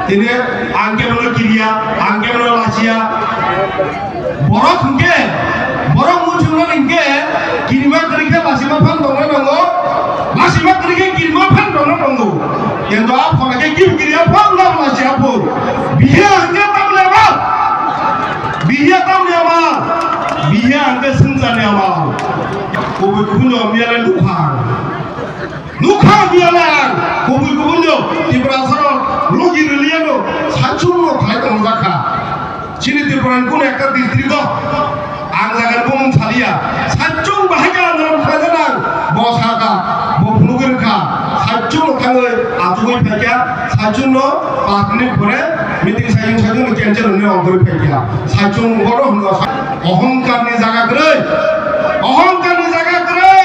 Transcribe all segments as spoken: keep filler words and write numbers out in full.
Tini ang kebono kiriya, ang kebono lasiya. Borok hwnkhe, borok muchungno hwnkhe kirima kwrwi khe lasima phan tongna nango, lasima kwrwi khe kirima phan tongna nango. Kintu a phola khe kim kiriya phan na lasiya pho. Bihiya hwnkhe tamni ama. Bihiya tamni ama. Bihiya hwnkhe swngcharni ama. Kubui kubui no miyale nukha. Nukha miyale ang kubui kubui no Tiprasarok logi rwliya no saichung no khlai tongjakha. Chini Tripura ni kunu ekta district o ang jaga ni bumung saliya. Saichung bahai khe andolon khlai jana ang bo sakha, bo phunugwi rwkha. Saichung no thangwi achugwi phaikha, saichung no panch minute pore meeting saichung saichung no cancel hwnwi ongkhorwi phaikha. Saichung bono hwnwi ohongkar ni jaga kwrwi, ohongkar ni jaga kwrwi.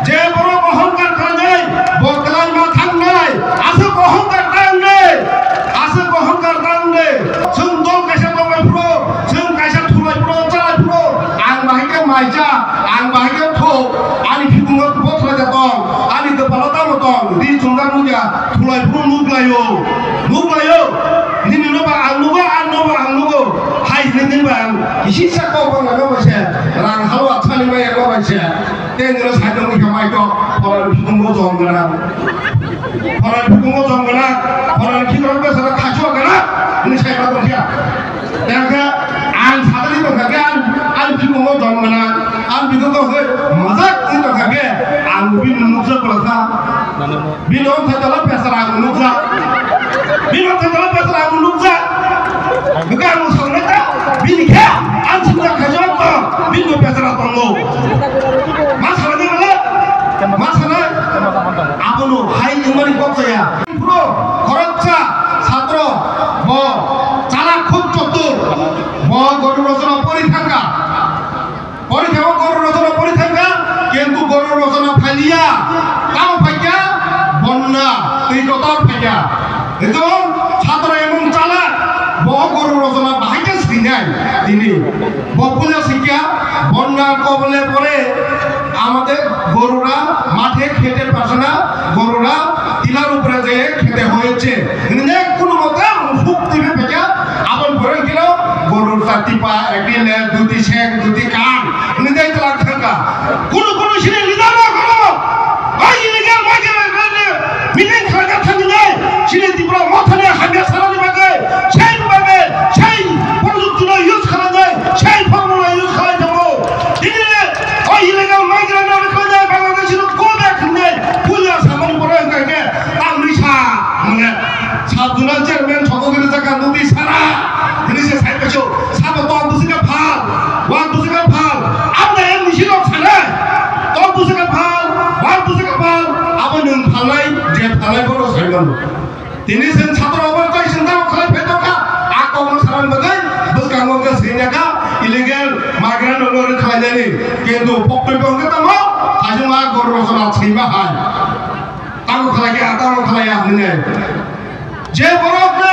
Je borok ohongkar khlainai, bo kwlai ma thangnai, aswk ohongkar ta wngdi, aswk ohongkar ta wngdi. Chwng dol kaisa tongnai phuru, chwng kaisa thulai phuru, chalai phuru, ang bahai khe maija, ang bahai khe thok, ani khikungo bothra ja tong, ani kwpalo tamo tong, di chwngjak nukya, thulai phuru nuklaio, nuklaio. Nini no ba ang nugo, ang no ba ang nugo, hai hwnwi nini ba ang kisi sa kok bang laga bai se, rang halwa thani bai laga bai se. Tei nini side o wngkha mai tok, phola ni phukungo jom gana. Phola ni phukungo jom gana, phola ni khikrok besa khachu gana, nini side o tongkha. Tei ang khe ang sadari tongkha khe ang, ang phukungo jom gana, ang phukungo khe majak ni tongkha khe ang bini nukjak bwlakha. Bini wngkha tala pesar ang nukjak. Bini wngkha tala pesar ang nukjak. Bwkha ang swngna ta, bini khe ang swngna khaijak to, bini bo pesar tongo. Ma sana ni bole? Ma sana? Abono hai wngmani kok jaya. Bro, khoroksa satro bo chala khub chottur. Bo goru rosona pori thangkha. Pori thangkha, goru rosona pori thangkha, kintu goru rosona phailiya. Tamo phaikha? Bonna, twi kotor phaikha. Ekdom satro emon chala, bo goru rosona bahai khe swinai tini. Bo puja sikya, bonna kobole pore, আমাদের গরুরা মাঠে খেতে পারছে না, গরুরা টিলার উপরে যেয়ে খেতে হয়েছে। Hwnwi kunu mote mufuk twi phai phaikha, aboni pore hwnkhe no gorur chati pa, ekti leg, duti seng, duti kan, hwnwi dai twlang thangkha. Kunu kunu sini leader rok no, bai illegal migrant rok ni meeting khlaikha thangwi nai, sini Tripura mothani hamya sanani bagwi, sei bagwi, sei projukti no use khlainai, sei formula use khlai tongo. Tini O illegal migrant rok kwnai Bangladesh rok go back hwnwi puila samani borok hwnka khe tamni sa hwnwi sub zonal chairman sokogwi rijak kha nugwi sana hwnwi se sai paisio sabo tok bwswk khe phal, wak bwswk khe phal, abda M D C rok sana tok bwswk khe phal, wak bwswk khe phal, abo nwng phalnai je phalnai bono sai mano. Tini chwng chhatro obo tei chwng tamo khlai phai tongkha, a kokno sanani bagwi bwskango wngkha swi nangkha illegal migrant rokno rwkhlainani, kintu poktwi bo wngkha tamo hajuma goru rosona swima hai. Tamo khlai khe, tamo khlai ya hwnwi. Je borokno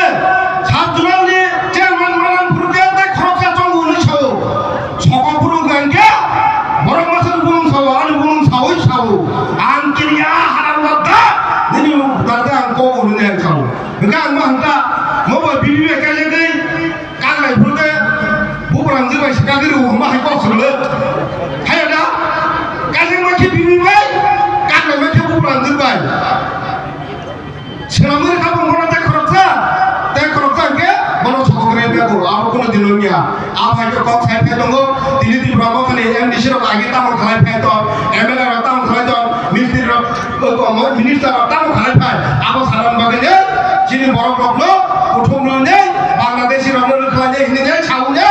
sub zonalni chairman manang phuru khe tei khoroksa tongo hwnwi sao. Soko phuru hwnkha hwnkhe borok masa ni bumung sao, ani bumung saui sao. Ang kiriya haram dada, nini dada ang kok hwnwi ang sao. Hwnkhe ang ma hwnkha, mo bo B B B kaijagwi, kaglai phuru khe, bubrang jwk bai se kagwi rw hwnba hai kok swrwlo. Haiya da, kaijak ma khe B B B bai, kaglai ma khe bubrang jwk bai. Swnamwi rwkha bumungno tei khoroksa, tei khoroksa hwnkhe bono sokogre bego, abo kunu dino wngya. Abo hai khe kok sai phai tongo, tini Tripura mothani M D C rok agi tamo khlai phai tong, M L A rok tamo khlai tong, ministry rok, o, o, minister rok tamo khlai phai. Abo sanani bagwi le chini borok rokno kuthum rwni, Bangladeshi rokno rwkhlai de hini de saui de,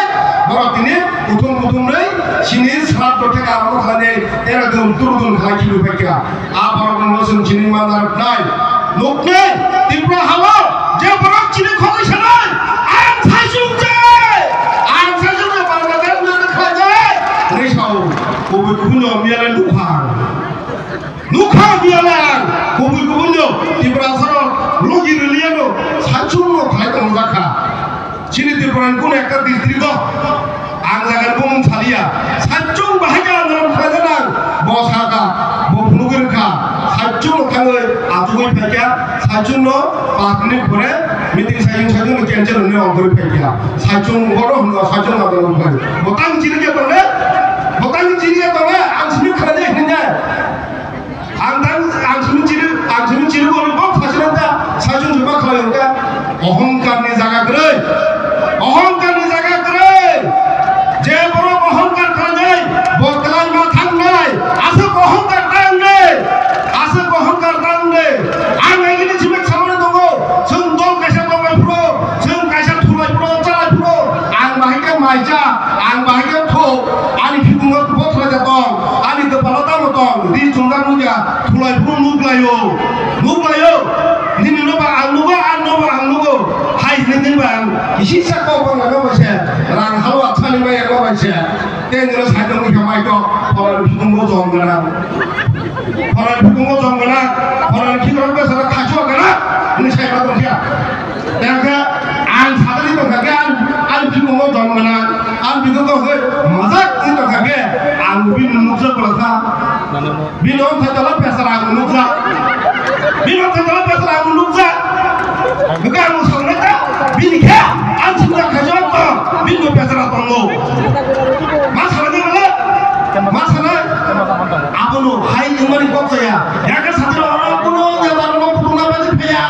borok tini kuthum kuthum rwi chini srat rok theka rok khlai de, era dum turu dum khlai khibi phai kha. A borok no chwng chini manna rwknai. Nuknai, Tripura hao je borok chini khogwi sanai, ang saichung je, ang saichung je Bangladesh no rwkhlai je, hwnwi sao, kubui kubui no miyale nukha. Nukha miyale ang, kubui kubui no Tiprasarok logi rwliya no saichung no khlai tongjakha. Chini Tripura ni kunu ekta district o ang jaga ni bumung saliya. Saichung bahai khe andolon khlai jana ang bo sakha, bo phunugwi rwkha. Saichung no thangwi achugwi phaikha, saichung no panch minute pore meeting Saichung saichung no cancel hwnwi ongkhorwi phai kha. Saichung bono hwno, saichung abo hwnwi. Bo tang chini khe tongo, bo tang chini khe tongo, ang simi khanani hwnwi. Ang tang, ang simi chiri, ang simi chiri bo bo phasirang ta, saichung juma khlai hwnkha. Ohongkar ni jaga kwrwi, ohongkar ni jaga kwrwi. Je borok ohongkar khlainai, bo kwlai ma thangnai, aswk ohongkar tang de, aswk ohongkar tang de. Ang agini simi khamani tongo, chwng dol kaisa tongnai phuru, chwng kaisa thulai phuru, chalai phuru, ang bahai khe maija, ang bahai khe thok, ani phikungo bothra ja tong, ani kwpalo tamo tong, di chumjak nukya, thulai phuru nuklaio, nuklaio, nini no ba ang nugo, ang no ba ang nugo, hai hwnwi nini ba ang kisi sa kok bang nang bai se, rang halwa thani bai ang bai se, tei nini sai tong kha mai to, phola ni phikungo jom gana, phola ni phikungo jom gana, phola ni phikungo besara khachua gana, nini sai ma tong kha. Tengkhe ang sadari tongkha khe ang, ang bikungo dong gana, ang bikungo hoi majak ni tongkha khe ang bini nukjak bwlakha. Bini othai tala pesara ang nukjak. Bini othai tala pesara ang nukjak. Bwkha ang sangnai ta bini khe ang sinjak khaijak to bini pesara tongo. Ma sanai male? Ma sanai? Abono hai wngmani kok chaya. Yakhe sadari oro kuno jataro no kutung na badi pheya.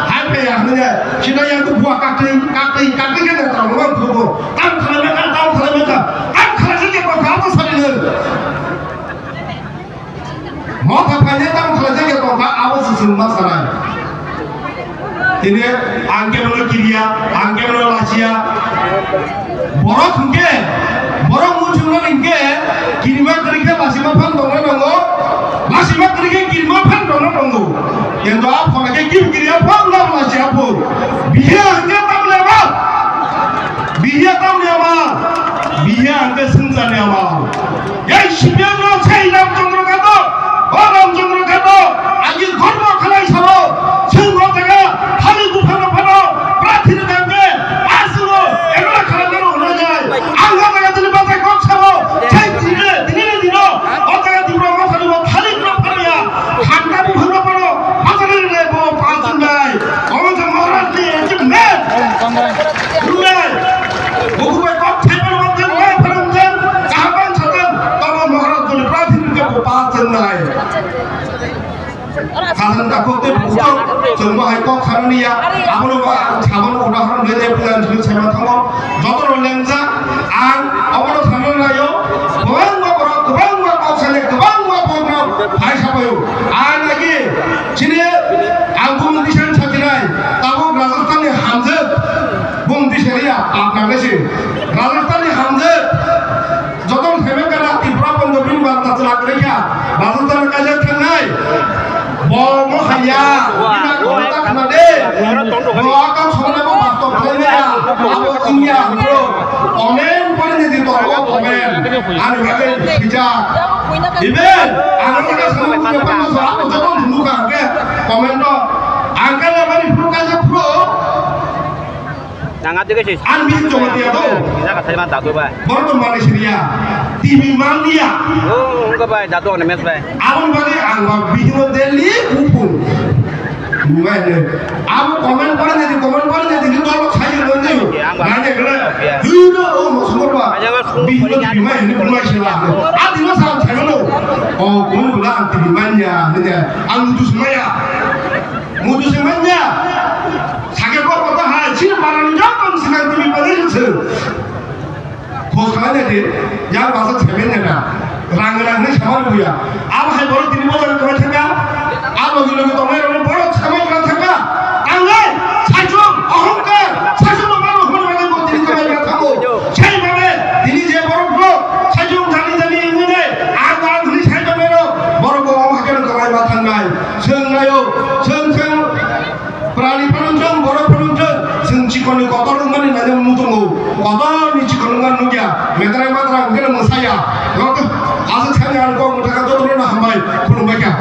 Hai pheya hwnwi. Sida yang tu buah kakling, kakling, kakling kan yang terang buah tu buah. Tam khalai meka, tam khalai meka, tam khalai saja kau kau tu sari le. Mau tak kaya tam khalai saja kau kau apa susun masalah. Ini angke mana kiriya, angke mana lasia. Borok hwnkhe, borok muchungmani hwnkhe, kirima kwrwi khe lasima phan tongna nango, lasima kwrwi khe kirima phan tongna nango. Kento a phone khe kim kiriya phan na lasima phan. Bihiya hwnkhe tamni ama, bihiya tamni ama, bihiya hwnkhe swngjani ama. Ei C P M no sei Ramchandra Gado, o Ramchandra Gado, ani gorbo khalai sabo, chwng o jaga thani buphano phano, prathi ni dangke, aswk o, ero khalai mano hwnwi jai. Ang o jaga tini bathai kok sabo, sei tini, tini ni dino, o jaga Tipra Motha ni bo thani buphano phano ya, hamka buphano phano, hathani ni bo pass hwnwi. Omo khe Maharaj ni achievement. Hwnwi. Buku bai kok thaiphano wngkha, wngkha, wngkha, kaham wngkha, tamo Maharaj ni prathi ni khe bo pass hwnwi. Sasan ta kok tei buku chwng bo hai kok sanani ya. Abono bo ang sabon udahoron le tei plan thil saima thango. Joto no lengjak ang obono sanani laio. Kwbangma borok, kwbangma kok sani, kwbangma borok hai sabaio. Ang agi Chini ang bumung tisa ni sakhinai, tabuk Rajasthan ni hamjwk, bumung tisa riya, Patna ni si. Rajasthan ni hamjwk, joto ni thaiman kana Tripura pondo bini banta chwla kwrwi kha, Rajasthan ni kaijak thangnai. Bo mo haya, bini kok ta khna de. Bo akam songna bo bastok khlai maya, abo wngya, bro. Omen pori ni di toro, omen. Ani bagwi sijak. Iben, ang khe samo khe pano so, ako joto thunu ka ke, comment no. Ang khe na mani phuru ka je phuru. Nang ati ke sih. Ang bi jomo dia to. Kita kata lima dadu bai. Borok to mani siriya. T V man dia. Oh, enggak bai, dadu on mes bai. Aboni bagwi ang ba bihimo Delhi upung. Bubaino. Abo comment pore nadi, comment pore nadi, ni dolo khai nadi. Nadi kala. Hino o mosumor ba. Bihimo bimai ni bumai sila. Adi no sa khai no. O kun bula anti bimanya ni. Ang mutu sumaya. Mutu sumanya. Sake ko kota hai. Sini barang jam sini bimai ni. Khosana de, yang masa semen de na. Rang rang ni sama buya. Abo hai borok tini bojan kama thangka. Abo gilo gilo mai rok borok sama kama thangka. Angai, sajung, ohongkar, sajung ma mano hon mai ko tini kama thangka. Sai mane, tini je borok rok, sajung jani jani ini ne. Ang ang ni sai mane rok, borok bo hakan kama thangkai. Seng nayo, seng seng. Prani phano chwng, borok phano chwng, chwng chikon ni kotor wngmani nai muchungo. Kotor ni chikon wngmani nukya. Metrai matra wngkhe no mwsaya. Aswk thani ang kok mwthangkha, jotono no hambai khulumbai kha.